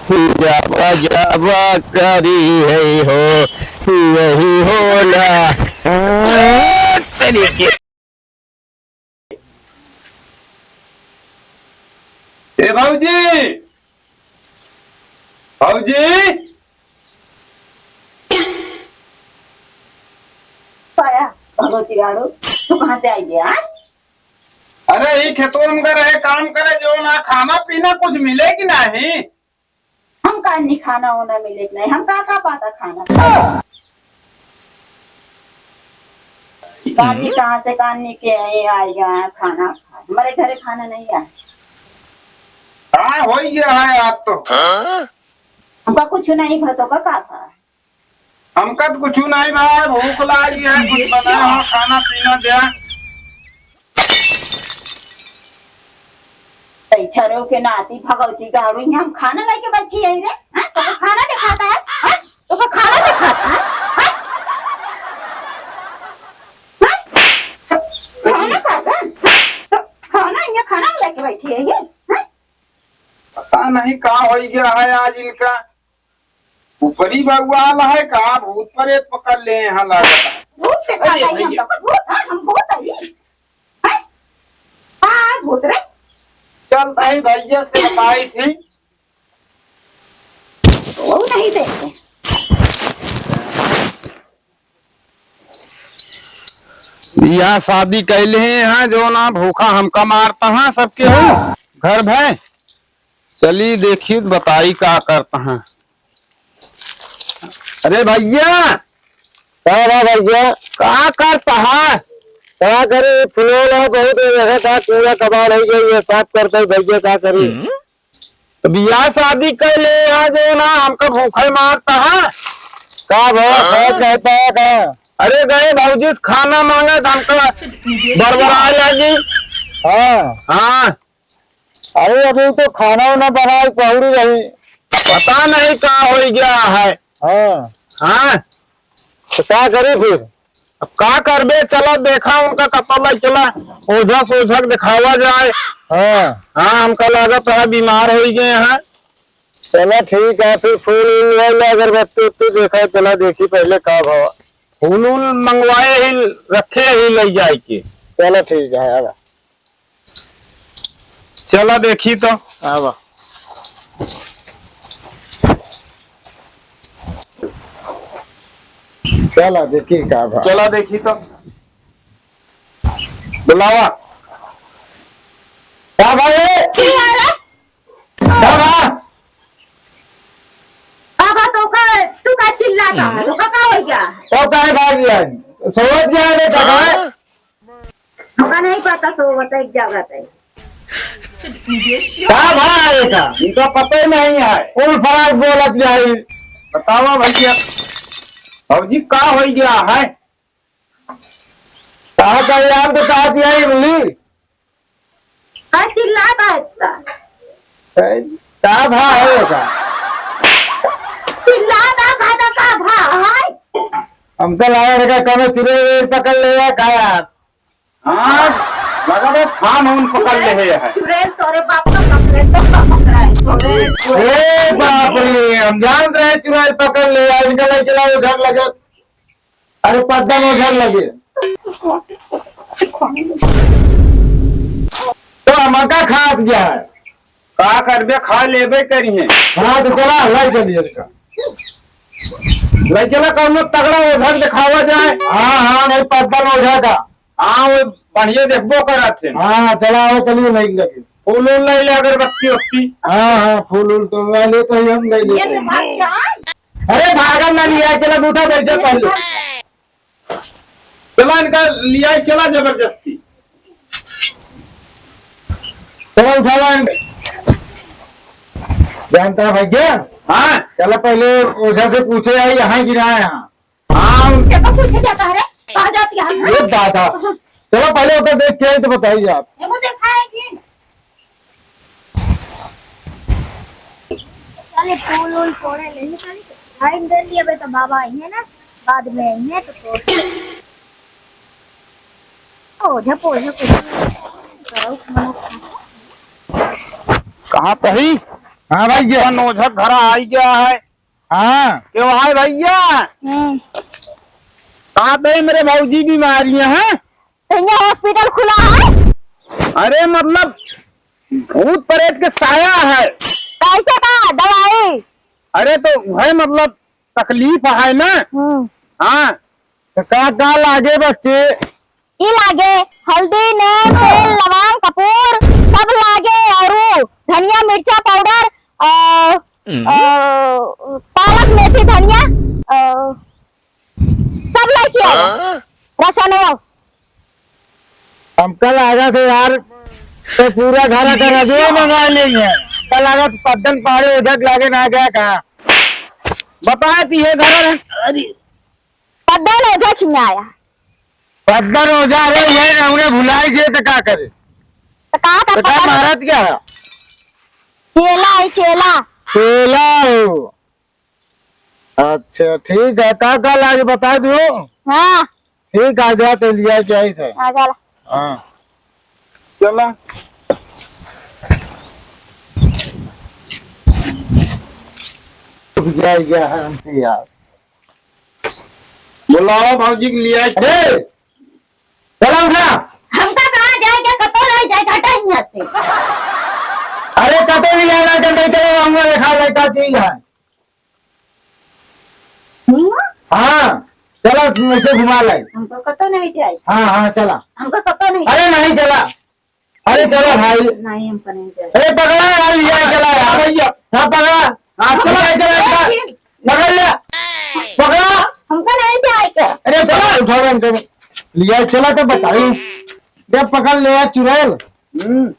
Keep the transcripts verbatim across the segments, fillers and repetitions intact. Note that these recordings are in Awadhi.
जावा जावा करी है हो, यही होला। तेरी के। ए भौजी, भौजी। पाया, भगवती गाड़ू, तू कहाँ से आई गया, हाँ? अरे, ई खेतवा में रहे, काम करे, जो ना खाना पीना कुछ मिले कि नहीं? हम कान्नी खाना ओना मिले कि नहीं, हम का, का पाता खाना? कान्नी कहाँ से कान्नी के आए, आए गए हैं खाना खाए, हमारे घरे खाना नहीं आए। का होई गया है आज तो? हमका कुछ नहीं भा तो का, का था? हमका तो कुछ नहीं भाई, भूख लागी है, कुछ बनाए हो, खाना पीना दे। तैछरो के नाती भगवती गाड़ू, यहाँ हम खाना लेके बैठी है रे, हैं? तो खाना दिखाता है, हैं? तो खाना दिखाता है, हैं? हैं? खाना खाता है? तो खाना, यहाँ खाना लेके बैठी है ये, हैं? पता नहीं का हो गया है आज इनका। ऊपरी बउआल है का, भूत प्रेत पकड़ ले यहाँ लागत है। भूत से अरे खाता ही हम भैया। तो, भूत, हाँ, हम भूत है। हैं? हाँ, भूत रे। चल भाई, भैया से पाई थी। वो नहीं देते। बियाह शादी कैले हैं, जो ना भूखा हमका मारता है सबके हो घर भय। चली देखी बताई का करता है। अरे भैया, का बा भैया? का करता है? का करी, फुलोल है बहुत, ये देखा था, कूड़ा कबाड़ हो गया, ये साफ करता है भैया, का करी? हम्म। तो बियाह शादी कर ले, यहाँ जो ना हमका भूखे मारता है। का भवा, हाँ? खाए नहीं पाया का? अरे गए भौजी से खाना मांगे तो हमका बरबराए लगी। हाँ। हाँ। अरे अभी तो खाना वाना बनाए पहुड़ी रही। पता नहीं का हो गया है। हाँ। हाँ। तो का करी फिर? अब का करबे, चला देखा उनका कपड़ा लाई, चला ओझा सोझा के दिखावा जाए। हाँ। हाँ, हमका लागत है बीमार हो गए हैं। चला ठीक है, फिर फूल उल ले ले, अगरबत्ती उत्ती देखा, चला देखी पहले का भाव। फूल उल मंगवाए ही, रखे ही ले जाए के। चला ठीक है, आवा। चला देखी तो। आवा। चला देखी का बा। चला देखी तो। बुलावा। का भाई? का बा? बाबा, तो का, तू का चिल्लाता है? हम्म। तो का, का हो गया? तो काहे भाग गया? सोवत गया रे, का बा? हाँ? हमका नहीं पता, सोवत एक जगह पे। का भा है का? इनका पता ही नहीं है। कौन फराक बोलत जाई? बतावा भैया, भौजी का हो गया है? का का यार तो का दिया ही बोली? का चिल्लाता है इतना? ए, का भा है का? चिल्लाता का तो का भा है? हमका लगा रहा कोनो चुड़ैल पकड़ ले या का यार? हाँ, लगा बा थान उन पकड़ ले है। चुड़ैल तोरे बाप का पकड़े तो का पकड़ा है? चुड़ैल, चुड़ैल। ए बाप रे, हम जान रहे चुड़ैल पकड़ ले, इनका ले चला वो घर लगे। अरे पद्दा में घर लगे। तो हमका खात गया है। का करबे, खा लेबे करिहे। हाँ, तो चला, लाई चलिए इसका। लाई चला, कौनो तगड़ा ओझा दिखावा जाए। हाँ, हाँ, नहीं, पद्दा में ओझा का। हाँ, वो बढ़िया देखबो करत है। हाँ, चला, आओ, चलिए, नहीं लगे। फूल उल ले ले, अगरबत्ती उगरबत्ती। हाँ, हाँ, फूल उल तो ले लेते ही हम, ले लेते ये हैं। भाग जा। अरे, भागल ना लिया, चला, बूटा बैठ जा पहले। चला इनका लिया, चला जबरदस्ती। चला उठावा इनके। जानता है भैया? हाँ। चला पहले ओझा से पूछे आई, यहाँ गिरा है यहाँ। हाँ। ये तो पूछे जाता है रे, कहाँ जाती है? ये दादा। चला पहले उधर देख के आई तो बताइए आप। ये वो देखा है कि चले फूल उल तोड़े ले चली। टाइम दे लिए बे तो बाबा आई है ना, बाद में आई है तो तोड़। ओ झपो झपो। कहाँ तही? हाँ भैया। अपन ओझा घर आई गया है। हाँ। क्यों भाई भैया? हम्म। कहाँ पे मेरे भौजी बीमारियां हैं? तो यहाँ hospital खुला है? अरे मतलब भूत प्रेत के साया है। कैसे का दवाई? अरे तो वह मतलब तकलीफ है ना। हम्म। हाँ। तो का का लागे बच्चे? ई लागे हल्दी, नीम, तेल, लवंग, कपूर, सब लागे, औरू धनिया, मिर्चा powder, अ, अ, पालक, मेथी, धनिया, अ, सब लाइके आया। हाँ? रसनो। हमका लागत है यार, तो पूरा घर का रजवा मंगा लेंगे। हमका लागत पद्दन पहाड़े उधर लागे ना गया का। बता दिए घर है। अरे। पद्दन ओझा खियाया। पद्दन ओझा रे, यही ना उन्हें भुलाई गए तो का करे? तो का का बेटा पता? महाराज क्या है? चेला है, चेला। चेला हो। अच्छा, ठीक है, का का लागे बता दो। हाँ। ठीक है, जा तो लिया के आई थे। हाँ, चला। हाँ। चला। जा, जा, हमसे यार। बुलावा भौजी के लिए। अरे, चला उठा। हमका कहाँ जाए के, कतो नहीं जाए, हटा यहाँ से। अरे, कतो भी जाना, जब नहीं चला, हम लोग खा लेता चीज है। हुआ? हाँ, चला, वैसे घुमा लाई। हमको कतो नहीं जाए। हाँ, हाँ, चला। हमको कतो नहीं। अरे, नहीं चला। अरे चलो भाई। नहीं, हमको नहीं जाए। अरे पकड़ा यार, लिया चला यार। हाँ भैया। हाँ पकड़ा। हाँ चला, चला, चला। पकड़ ले। पकड़ा। हमको नहीं जाए क्या? अरे चला, उठाओ इनको। लिया चला तो बताई। जब पकड़ ले यार चुड़ैल। हम्म।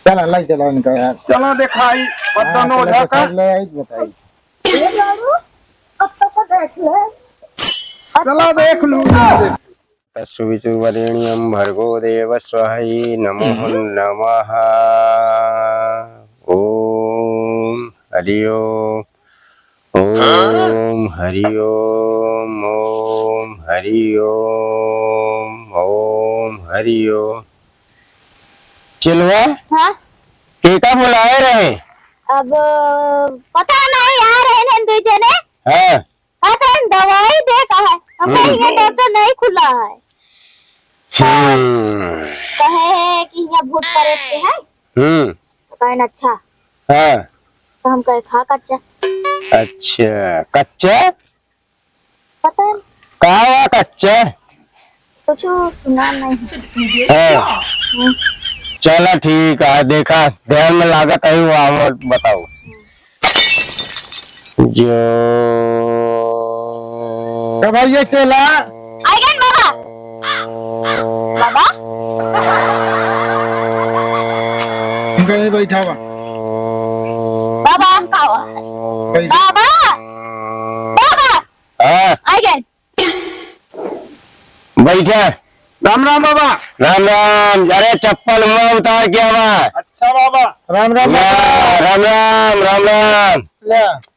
चला, लाई चला इनका यार। चला देखाई, हाँ, पता न चला ओझा का। पकड़ ले आई, बताई। ये बाबू, अब तो देख ले। चला देख लूँ। तस्सु वितुर्वरेण्यं भर्गो देवस्य धीमहि नमो नमः। ओम हरि ओम। ओम हरि ओम, ओम हरि ओम, ओम हरि ओम। चेलवा, हाँ? के का बुलाए रहे? अब पता नहीं, आ रहे हैं दो जने। हाँ। अरे दवाई दे का है, हमका हम्म। यहाँ डॉक्टर नहीं खुला है। हम्म। कहे है कि यहाँ भूत प्रेत के है। हम्म। तो कहे अच्छा। हाँ। तो हम कहे खा कच्चा। अच्छा, कच्चा? पता नहीं। का हुआ कच्चा? कुछ सुना नहीं। हाँ। हम्म। चला ठीक है, देखा ध्यान में लागत है, वो हम बताओ। जो का भाई ये चेला? आ गए बाबा। बाबा। इनका यहीं बैठा हुआ। बाबा। बैठ। बाबा। बाबा। हाँ। आ गए। बैठा। राम राम बाबा। राम राम। अरे चप्पल हुआ उतार के आवा। अच्छा बाबा। राम राम या, बाबा। राम राम, राम राम। ले।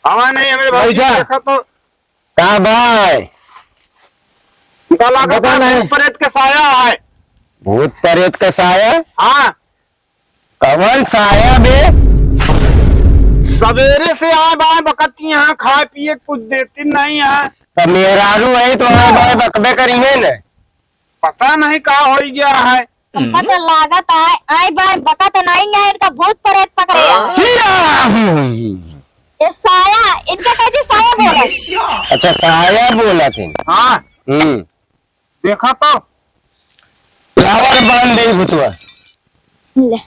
हवा नहीं हमें भाई बैठा। देखा तो। का भाई? गला का बता नहीं। भूत प्रेत का साया है। भूत प्रेत का साया? हाँ। कवन साया बे? सवेरे से आए बाय बकत यहाँ खाए पिए कुछ देती नहीं है। तो मेहरारू है तो आए बाय बकबे करी है न। पता नहीं का हो गया है। हमका तो लागत है, आए बाय बकत नहीं है, इनका भूत प्रेत पकड़े है। या! ये साया, इनके कैसे साया बोले? अच्छा, साया बोला थे। हाँ। हम्म। देखा तो। लावा रे बांध दे भुतवा। ले।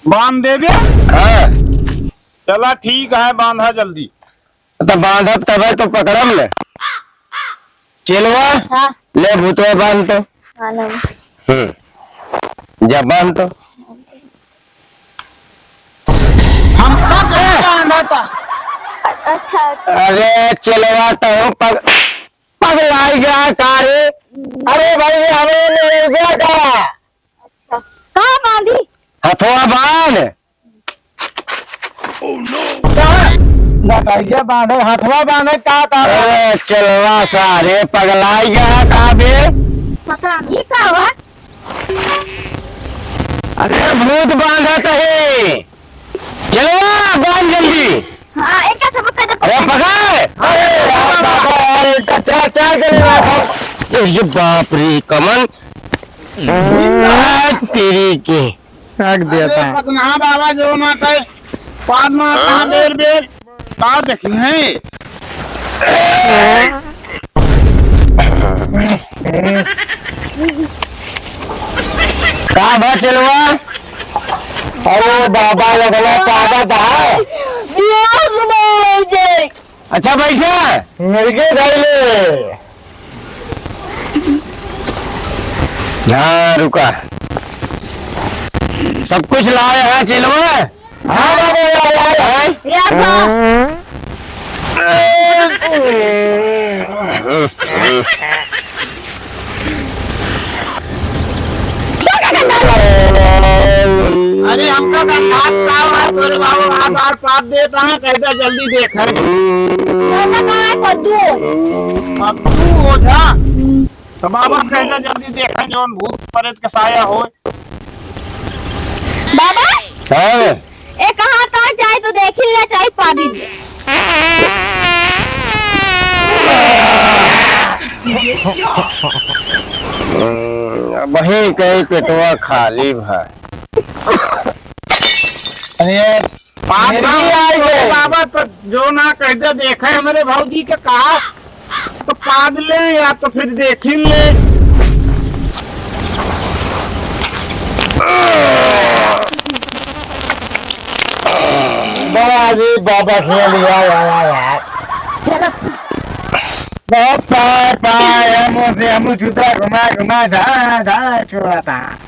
बांध देबे? हाँ। चला ठीक है, बांधा जल्दी। तो बांधब तबे तो पकड़म ले। चेलवा, हाँ। ले भुतवा बांध तो। हाँ, लावा। हम्म। जा बांध तो। हम कब बांधा था? अ-, अच्छा, अच्छा। अरे चेलवा तो पग-, पगलाई गया का रे? अरे भाई, ये हमें मिल गया का? अच्छा, कहाँ बांधी? हथवा बांध। का? लटाइया बांधे, हथवा बांधे, का, का? अरे चेलवा सारे पगलाई गया का बे? पता नहीं का हुआ। अरे भूत बांधत है। चाय के लिए रखा। अरे बाप रे, कमन। आ, तेरी के। रख दिया अरे था। पटना बाबा जो ना कहे, पाद मार कहाँ बेर बेर, का देखी है? का बा चेलवा? अरे बाबा, लगला पादा था। बियाह में हो जाए। अच्छा, बैठा। मिर्गी धइले। हाँ, रुका। सब कुछ लाए हैं, चेलवा? हाँ, बाबा, लाए, लाए, लाए। या तो। अरे हमका का खास काम है, तोरे बाबू बार बार पाद देत हैं, कैसे जल्दी देखे। तोहका कहाँ है कद्दू? कद्दू ओझा। तो बाबा से कैसे जल्दी देखे, जौन भूत प्रेत के साया होय। बाबा? हाँ। ए, कहाँ तक जाए तो देखी ले, चाहे पादी ले। हम्म, अब वही कहीं पेटवा खाली भा। अरे, पाद मेरी मांग आई है। बाबा तो जो ना कहते देखे हमरे भौजी के कहा। तो पाद ले या तो फिर देखी ले। बड़ा अजीब बाबा खेल गया यार, यार। बाप, बाप, बाप, हम उसे, हम जूता घुमा, घुमा, धा, धा, छोड़ा था।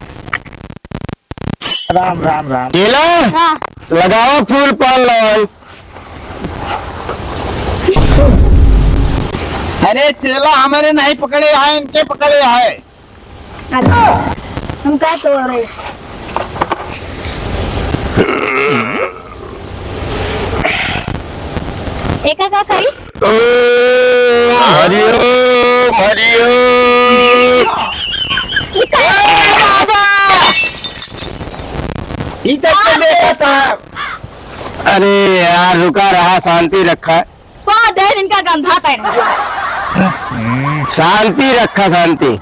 राम, राम, राम। चेला, हाँ। लगावा फूल पान लाल। अरे चेला, हमरे नहीं पकड़े है, इनके पकड़े है। अच्छा, हम का तो रहे। एका का करी? ओम हरि ओम, हरि ओम। ई का है बाबा? ई कैसे देखा था? अरे यार, रुका रहा, शांति रखा। पा दे इनका गंधा तैना। शांति रखा, शांति।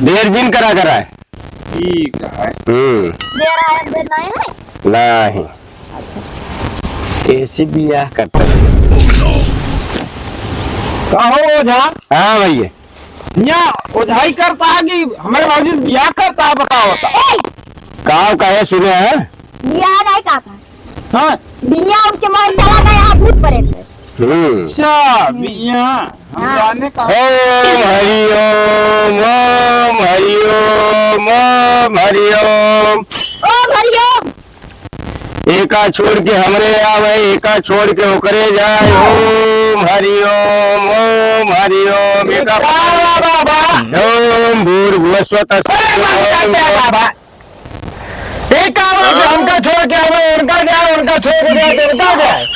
देर जिन करा करा है। ठीक है। हम्म। देर आए, देर नहीं है? नहीं। कैसे बियाह करता है? कहो ओझा। हाँ भैया। यहाँ ओझाई करता है कि हमारे बाबूजी से बियाह करता है, बताओ, बताओ। ए! काव कहे सुने हैं? बियाह नहीं कहता। हाँ। बियाह उनके मन चला गया, यहाँ भूत पड़े थे। हम्म। अच्छा, बियाह। हम हाँ। जाने का। ओम हरि ओम, ओम हरि ओम, ओम हरि ओम। ओम हरि ओम। एका छोड़ के हमरे आवे, एका छोड़ के ओकरे जाए। ओम हरि ओम, ओम हरि ओम। एका वाह, वाह, वाह, वाह। ओम भूर्भुवः स्वतः अरे, वाह, वाह, वाह, वाह। एका आवे, हाँ। हमका छोड़ के आवे, उनका जाए, उनका छोड़ के जाए, तो उनका जाए।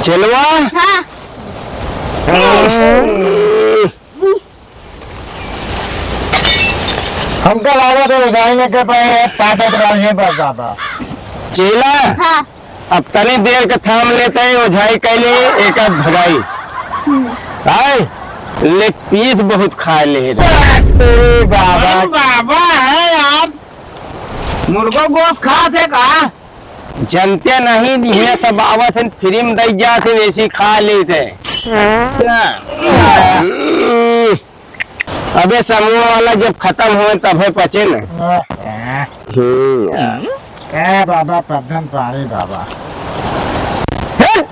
चेलवा। हाँ। हम्म। हमका लागत है, उठाई नहीं कर पाए, ताकत रहिए बस बाबा। चेला, हाँ। अब तनी देर के थाम लेते हैं, ओझाई कैले, एक आध भगाई। हम्म। आए, लेग पीस बहुत खा ले रे। अरे बाबा। अरे बाबा है यार, मुर्गो गोश्त खात है का? जनते नहीं, इहे सब आवत हैं, फ्री में दई जात हैं, वैसी खा लेते हैं। अच्छा। हम्म। अबे समूह वाला जब खतम होए तबे पचे न। आह। हम्म। ए बाबा, पद्दन पानी बाबा। हट!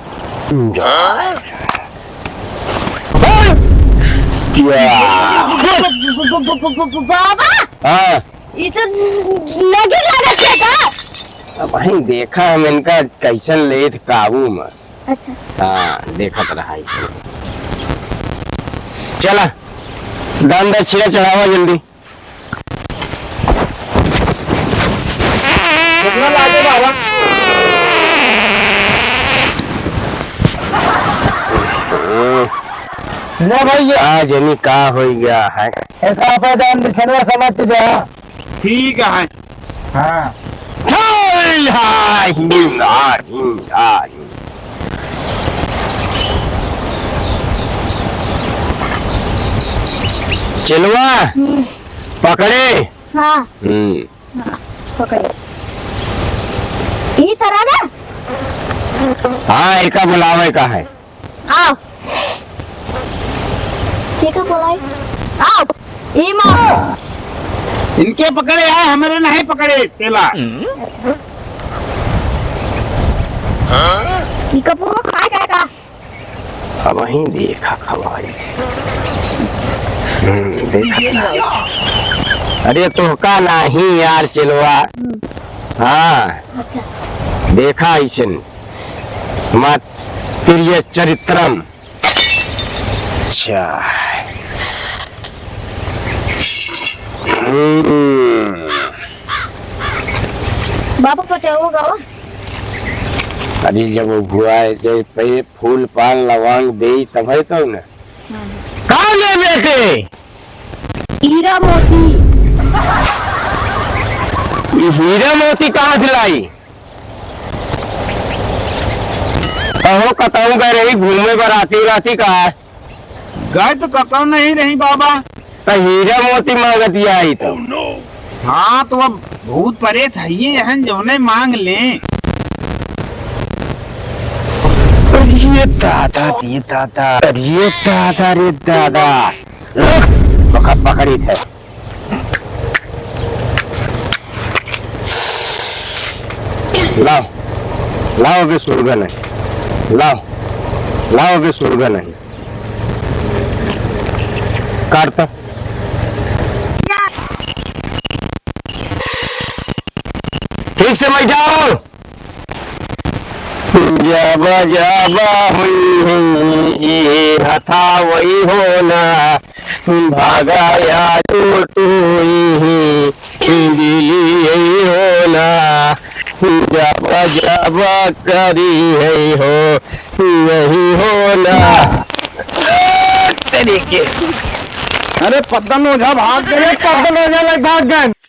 बाबा! हाँ। ई तो नगे लागत है का? अब वहीं देखा हम इनका कैसन लेत काबू में। अच्छा। हाँ, देखत रहा इसे। चला, दान दक्षिणा चढ़ावा जल्दी। कितना लागे बाबा? ले भाई, ये का जनी का हो गया है? एक आप दान दक्षिणा समझ के जा। ठीक है। हाँ। जय हा हिंद, हा हिंद, हा हिंद। चेलवा, हम्म। पकड़े। हाँ। हम्म। हाँ, पकड़े। ई तरह ना? हाँ, एका बुलावे का है। आओ। ठीक है, बोलाई। आओ। ई माँ। इनके पकड़े है, हमरे नहीं पकड़े, तेला। अच्छा। ई कपूर को खाए का, का? अब वहीं देखा खवाई। हम्म, देखा। अरे तोहका नहीं यार, चेलवा। हम्म। हाँ। अच्छा। देखा ऐसन। मात्रेय चरित्रम। अच्छा। हम्म। बाबू पचरवा गावा। अरे जब वो भुआ है, जब पे फूल पान लवांग देई तब है तो ना। हाँ। का लेबे के? हीरा मोती। ई हीरा मोती कहाँ से लाई? कहो कतहूँ गए रही घूमे बराती राती का? गए तो कतहूँ नहीं रही बाबा। तो हीरा मोती मांगत आई तो। हाँ, तो अब भूत प्रेत है ये हन जौने मांग लें। अरे दादा रे दादा, अरे दादा रे दादा। पकड़, पकड़ी थे। लाओ, लाओ अबे सुरगन है। लाओ, लाओ अबे सुरगन है। काट तो। ठीक से बैठाओ। जब जब हुई हुई ये हथा वही होना, भागा या टूटू ही बिली यही होना, जब जब करी है हो यही होना। तेरी के। अरे पद्दन ओझा भाग गए, पद्दन ओझा लग भाग गए।